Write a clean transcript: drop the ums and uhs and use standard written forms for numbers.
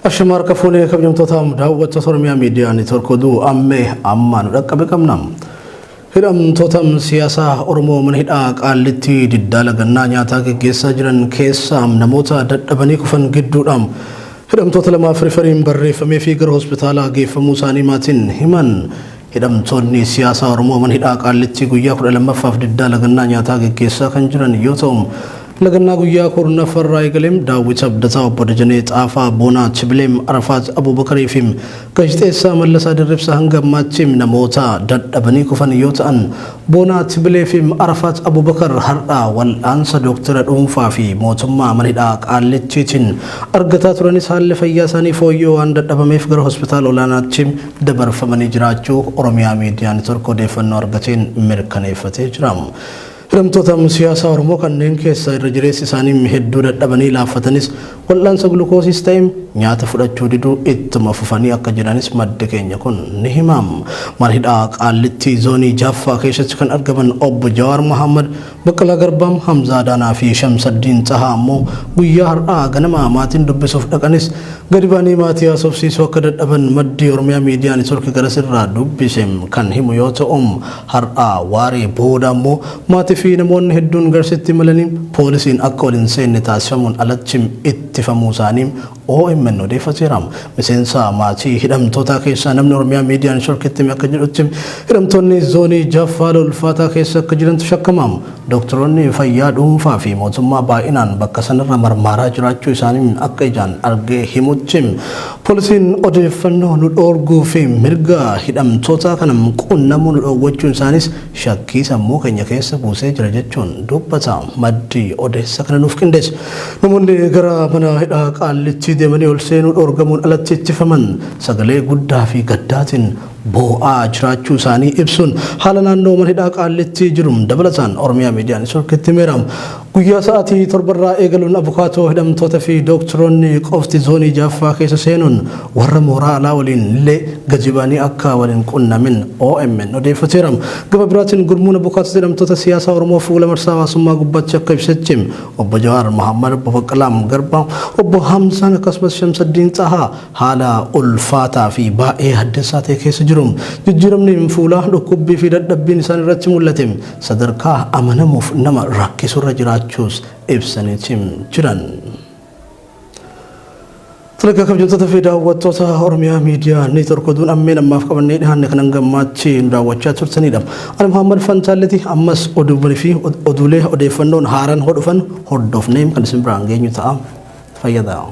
Ashama harka fuunee kabajamtoota daawwattoota Oromiyaa Miidiyaa Neetwoork oduu ammee ammaa nu dhaqqabe qabna. Hidhamtoota siyaasaa Oromoo mana hidhaa Qaallitti diddaa lagannaa nyaataa geggeessaa jiran keessaa namoota dadhabanii kufan gidduudha. Hidhamtoota lamaaf rifariin barreeffamee fi gara hospitaalaa geeffamuu isaanii maatiin himan. Hidhamtoonni siyaasaa Oromoo mana hidhaa Qaallittii guyyaa 12ffaaf diddaa lagannaa nyaataa geggeessaa kan jiran yoo ta'u, lagannaa guyyaa 10ffa irraa eegaleem Daawwit Abdataa, Obbo Dajanee Xaafaa, Boonaa Tibileem, Arafaat Abuubakarii fi Gaazexeessaa Mallasaa Dirribsaa hanga ammaatti namoota dadhabanii kufan yoo ta'an, Boonaa Tibilee fi Arafaat Abuubakar har'a wal'aansa dooktara dhuunfaa fi mootummaa mana hidhaa Qaallittiitiin argataa turanis haalli fayyaa isaanii fooyya'uu waan dadhabameef gara hospitaala olaanaatti dabarfamanii jiraachuu Oromiyaa Miidiyaa Network odeeffannoo argateen mirkaneeffatee jira. Hidhamtoota siyaasaa Oromoo kanneen keessaa irra jireessi isaanii hedduu dadhabanii laaffatanis wal'aansa gulukoosiis ta'e nyaata fudhachuu diduu ittuma fufanii akka jiranis maddi keenya kun ni hima. Mana hidhaa Qaallittii Zoonii Jaaffaa keessatti kan argaman Obbo Jawaar Mahaammad, Baqqalaa Garbaa, Hamzaa Adaanaa fi Shamsaddiin Xahaa ammoo guyyaa har'aa ganama maatiin dubbisuuf dhaqanis Gadi ba'anii maatii haasofsiisuu akka dadhaban maddi Oromiyaa Miidiyaa Network garasirraa dubbise kan himu yoo ta'u, har'a waaree booda ammoo maatii fi namoonni hedduun garasitti imalanii poolisiin akka ol hin seenne taasifamuun alatti ittifamuu isaanii omn odeeffateera. Miseensa maatii hidhamtootaa keessaa namni Oromiyaa Miidiyaa Networkitti hime akka jedhutti hidhamtoonni zoonii 6ffaa haala ulfaataa keessa akka jirantu shakkama. Doktoroonni fayyaa dhuunfaa fi mootummaa baay'inaan bakka sanarra marmaaraa jiraachuu isaanii akka ijaan arge himutti, poolisiin odeeffannoo nu dhoorguu fi mirga hidhamtootaa kana quunnamuu nu dhoowwachuun isaaniis shakkii sammuu keenya keessa buusee jira jechuun dubbata maddi odeessa kana nuuf qindeesse. Namoonni gara mana hidhaa Qaallittii deemanii ol seenuu dhoorgamuun alatti ittifaman sagalee guddaa fi gaddaatiin boo'aa jiraachuu isaanii ibsuun haala naannoo mana hidhaa Qaallittii jiru dabalataan Oromiyaa Miidiyaa Neetwoorkitti himeera. Guyyaa sa'aatii 7 irraa eegaluun abukaatoo hidhamtoota fi dooktaroonni qofti zoonii 6ffaa keessa seenuun warra mooraa alaa waliin illee gadi ba'anii akka wal hin qunnamin omn odeeffateera. Gama biraatiin gurmuun abukaatota hidhamtoota siyaasaa Oromoo fuula marsaa hawaasummaa gubbaatti akka ibsetti Obbo Jawaar Mahaammad, Obbo Baqqalaa Garbaa, Obbo Hamzaan akkasumas Shamsaddiin Xahaa haala ulfaataa fi baay'ee yaaddessaa ta'e keessa jiru. Jijjiiramni fuulaa, dhukkubbii fi dadhabbiin isaan irratti mul'ate sadarkaa amanamuuf nama rakkisurra jiraachuus ibsaniiti jiran. Sadarkaa kabajamtoota fi daawwattoota Oromiyaa Miidiyaa Neetwork oduun ammeen ammaaf qabannee dhiyaanne kan hanga ammaatti nu daawwachaa turtanidha. Ani Muhammad Fantaalleeti ammas oduuwwan fi oduulee odeeffannoon haaraan hoo dhufan hordofnee kan isin biraan geenyu ta'a. Fayyadaa.